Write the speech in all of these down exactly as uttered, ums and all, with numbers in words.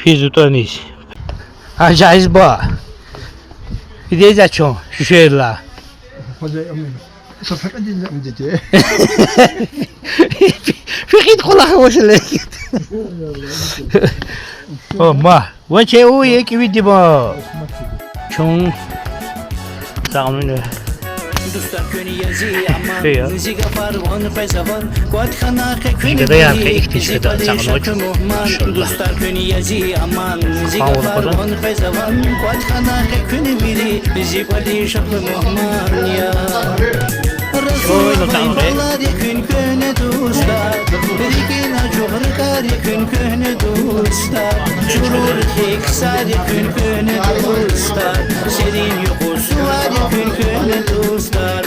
Пиз утӀаниз. А, жагьиз ба. Идея чун, шуьшейла. Хозяин, амин. Сафакъадин амдете. Фикьид къулахи вошеле. О, ма. Ва че у екӀи видима. Чун. Сагъ муна. Дустар куьн язи аман, зи гафар ван къвез аван, кӀватӀ хьана къе куьн вири, зи кӀвалин шакьа мугьман. Машаллагь. Дустар куьн язи аман, зи гафар ван къвез аван, кӀватӀ хьана къе куьн вири, зи кӀвалин шакьа мугьман я. Разулагьан балари куьн куьгьне дустар, рикӀин ачух рикӀари куьн куьгьне дустар, чуру рикӀи ксари куьн куьгьне дустар, серин юкъуз сувари куьн куьгьне дустар.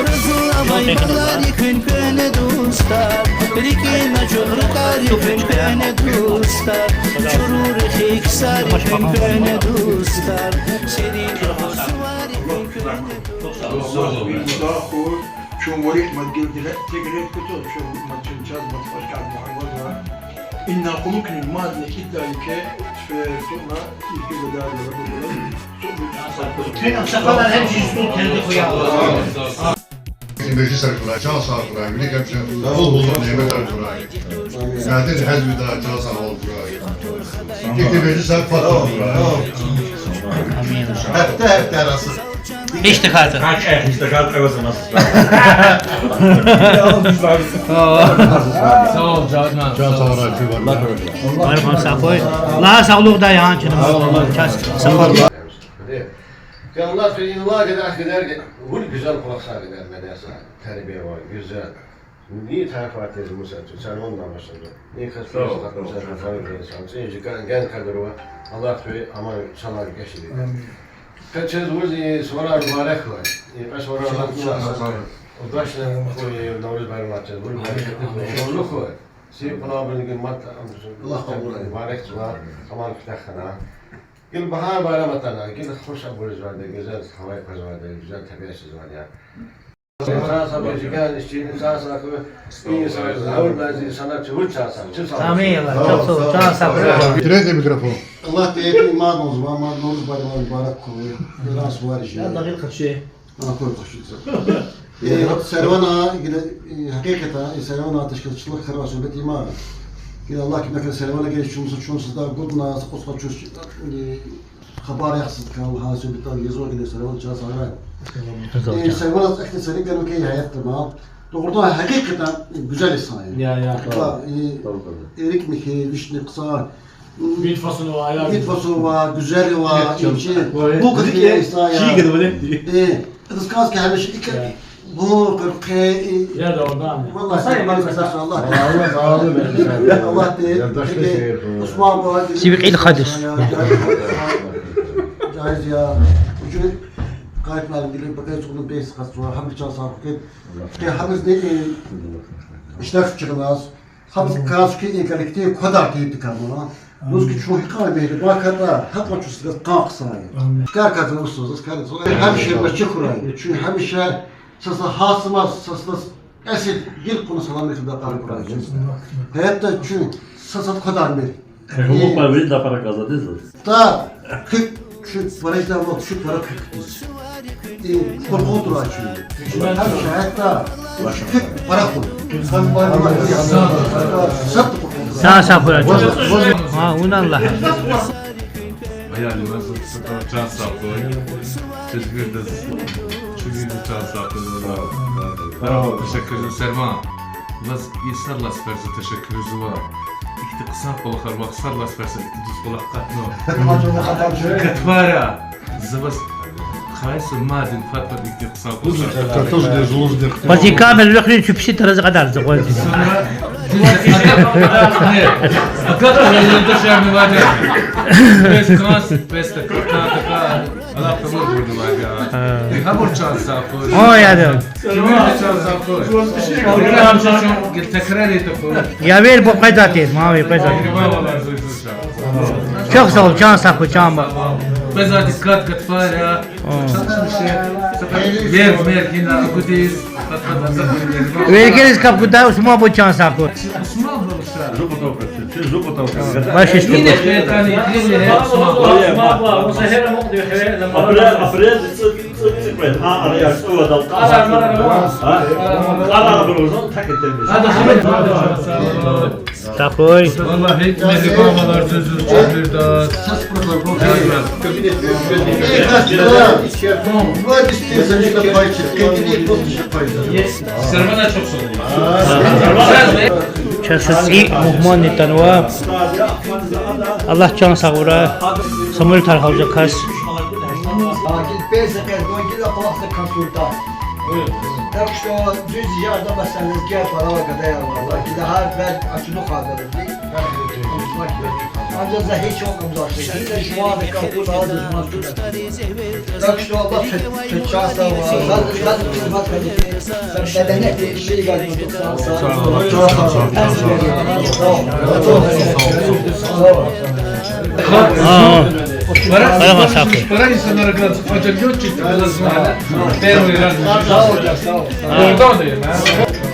Разулагьан балари куьн куьгьне дустар, рикӀин ачух рикӀари куьн куьгьне дустар, чуру рикӀи ксари куьн куьгьне дустар, серин юкъуз сувари куьн куьгьне дустар. Чун варих мад гилди тек ред кутуз, чун мад чун чаз мад хвашкар Мугьаммад ва инна кьулухъни мадни кӀидайке, чпер туна, ихьтин гадари ва гадари. Чун сакъалар гьам чиз тун келди хуя. Межлисар хьурай, чан сагъ хьурай, вилик гьам чан, къул-къуллух, няметар хьурай. Мягьтеж гьазви да, чан сагъ хьурай. Ихьтин межлисар патал хьурай. Амин. Гьафте-гьафте арасиз. Гьич тахьайтӀа. Гьич тахьайтӀа аваз амаз. Сагъ ol, жагьиз ман. Чан сагъ хьурай, чан сагъ хьурай. Аллагь сагълугъ дай гьа чун. Чан сагъ хьурай. Аллагь инлай гьадар, гьадар, вун гуьзел къулахсар гьадар, медеса, тербия ва гуьзел. Ни тариф ава тез муса, царван намашда. Ни кас сагъ ва сагъ, сагъ ва сагъ. Цин жикан ген кадир ва Аллагь хве аман салар гешиди. Амин. Къе чаз вуз и суварар мубарак хьуй. И къе суварар Аллагь хьуй. Удачно хьуй Навруз байрам чаз. Вуз мубарак хьуй. Мавлуд хьуй. Си къулабрин гиммат Аллагь къабул ая. Мубарак чаз ва аман кутахана. Гил багьар байрам атана, гил хуш абур жванде, гуьзел гьава къвезвайди, гуьзел табиат жванде. Инсан сабур жиган ишчи, инсан сабур, инсан сабур, инсан сабур. Амин, Аллагь, чан сагъ, чан сагъ. Третий микрофон. Аллагь тейип иман лугьузва, ма Навруз байрам мубарак хьуй. Иран сувар жи. Я дагъил къаче. А, хьуй, къаче. Э, сервана, гила, э, гьакъикъатан, э, сервана тешкилчилик карва суьгьбет има. Гила Аллагь кимикай сервана гелиш чун са, чун сада гудна, са кьуцӀ къачуз, э, хабар яхсиз кал, гьа суьгьбетда язва гила сервана чан сагърай. Э, сервана эхтин сари гелу ки гьаятда ма. Дугъридан гьакъикъатан, э, гуьзел инсан я. Я, я, ва, э, эрик михьи, вишни хъсан, Вид фасунва, ая. Вид фасунва, гуьзелва, инчи. Бу кахьи исая. Чиги вале. Э, дискански гьамиша икье. Бу кахьи. Я да, да. Валлагь, сен баркасар Аллагь. Аллагь, Аллагь. Аллагь де. Усман бу. Сивик ил хадис. Жагьиз я. Учу кайфлар биле бакай цугну бес хасва. Гьамиша сагъ хьуй. Ки гьамиз де, э, иштиракчи хьаназ. Гьабуруз кас хьи и коллектив квадар тийидакай ман. Рузки чун гьикьван мегьрибан катӀа, гьакьван чун садаз къан хъсан я. Амин. Кар кардиз усуз, кар кардиз. Гьамиша мачи хьурай. Чун гьамиша сасла гьасма, сасла эсил гьил кьуна саламат худа къан хьурай. Гьатта чун сасад квадар мер. Эхлопа вид лапара казадиз. Та, куьк, куьк, пара жда вак, куьк пара куьк. И, къуркъу турачи. Гьар шаятда, куьк пара ху. Са, са хура. А, унан лагь. Аял, ваз чан сагъ хьуй. Сиз виридаз, чун вирида чан сагъ хьуй. Браво, тешеккур, Серван. Ваз и сад лагьай сеферда тешеккур ийизва. Ихьтин хъсан кӀвалахар вахт сад лагьай сеферда ихьтин дуст кӀвалах акъатна. Гатфара, за ваз хайса мадни фад-фад ихьтин хъсан кӀвалахар. Ваз и камера вехрин чу писи тарази кьадар за гъваз. Сунра. Акъатна, я, я, да, шарни вади. Без кас, без така, така. Аллагь къабул гурдумайга. Гьабур чан сагъ хьуй. О, ядам. Чумур чан сагъ хьуй. Чумур чан текрар итаху. Я вер бу къайдатиз, ма вер къайдатиз. Чухсагъул, чан сагъ хьуй, чан ба. Къайдатиз кат кат фара. О. Вер, вер гина агудиз. Вер гелиз кап гуда, Усман бу чан сагъ хьуй. Усман бу. Зу патал къачу, чи зу патал къачу. Башиш. Апрель, апрель, цӀи-, цӀи-, цӀикьвед, гьа, араяр цӀувад алкъа. Къарар абурузун так этемиш. Сагъ хьуй. Валлагь, гьикӀ мегьрибан валар зузуз чӀугвирдаз. Чаз са цӀийи мугьманни атанва. Аллагь чан сагъ авурай. Самуил Тархалжакас. Гила пенсия къвез, гила кӀвалахза консультант. Так что дуьз ярдам аса лезгияр пара ава, гадаяр ава. Гила гьар бер ачуду хазар. Анжах за гьич вахт амзашди. Гила жуванда капуна душман туна. Так что Аллагь пе-, печаса ва, за, за хизмет кадики. Медениет шейгар. Гьа, гьа. Пара, пара масафа. Пара инсанар газ фажар ёчи, первый раз. Гьа. Гьа.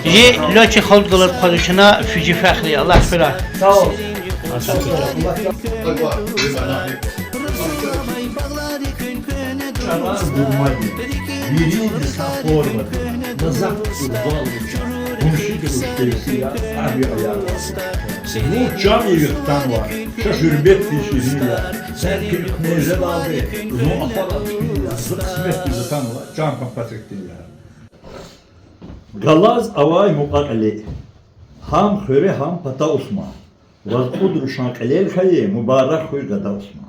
Жи лётчик халкь галаз хъвазвай чна фижи фехри, Аллагь хвера. Сагъ ol. Вириди са формада, назад кузва лугьуз, гумши килуштейси я, аби аяр. Вун чан ивихъ атанва, ша гьуьрметдин ширин я. Сен килиг куьне жедалди, зун ахварал чпин я, зи кьисметдиз атанва, чан папа чехтин я. Галаз авай мукьва-кьили. Гьам хуьре, гьам пата, Усман. Ваз кьуд рушан кьилел хьайи мубарак хьуй, гада Усман.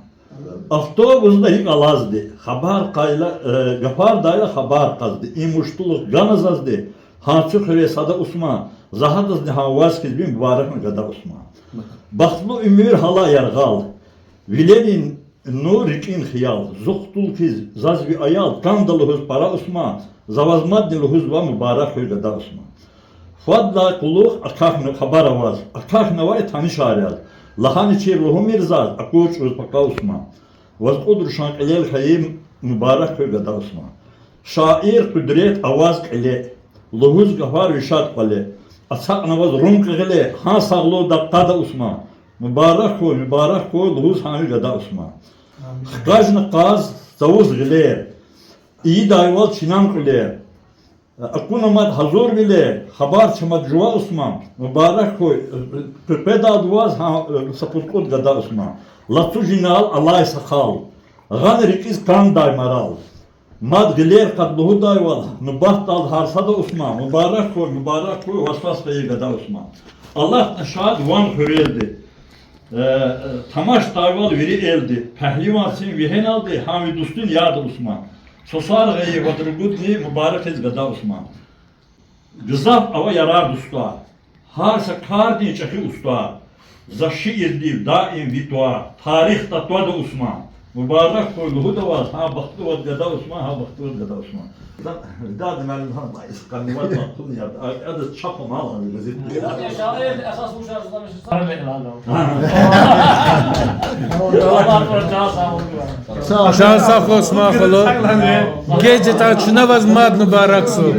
Автобусда йикъа алазди, хабар кьайла, э, гафардайла хабар кьазди, и муштулух гана зазди, гьа цуь хуьре сада, Усман, за гьадазни гьа ваз хьиз ви мубаракна, гада Усман. Бахтлу уьмуьр гьалай яргъал, вилерин нур, рикӀин хиял, зун хтул хьиз заз ви аял, кӀанда лугьуз пара, Усман, за ваз мадни лугьузва, мубарак хьуй, гада Усман. Фадлай кьулухъ акахьна хабар аваз, акахьнавай танишар яз, лагьаначир лугьумир заз, акур чӀавуз пака, Усман. Ваз кьуд рушан кьилел хьайи мубарак хьуй, гада Усман. Шаир Къудрет аваз кьиле, лугьуз гафар ви шад кӀвале, ацукьна ваз рум кьегьале, гьа сагълугъдал къада, Усман. Мубарак хьуй, мубарак хьуй лугьуз гьам ви, гада Усман. Хкажна къаз цавуз гъилер, ийидайвал чинан кьуьлер. Акуна мад гьазурвилер, хабар чамад жува, Усман. Мубарак хьуй, къекъведалди ваз гьа са пуд-кьуд гада, Усман. Лацу жинал алай сакъал, гъана рикӀиз кӀандай марал. Мад гъилер къад лугьудайвал, нубатдалди гьар сада, Усман. Мубарак хьуй, мубарак хьуй ваз свас хьайи, гада Усман. Алахъна шад ван хуьрелди, э, тамашдайвал вири элди, пагьливан сим вегьеналди, гьам ви дустун яда, Усман. Сусар гъайи вад ругудни мубарак хьиз, гада Усман. Гзаф ава ярар-дустар, гьар са кардин чӀехи устӀар. За шиирдив даим ви тӀвар тарихда твада, Усман. Мубарак хьуй лугьуда ваз, гьа бахтлувад гада Усман, гьа бахтлувад гада Усман. Видади муаллим гьа ма искъаннивад бахтлуни яд, а, адаз чапа мал гьа газетда. Чан сагъ хьуй, Усман халу. Геж ятӀа чна ваз мад мубаракзава.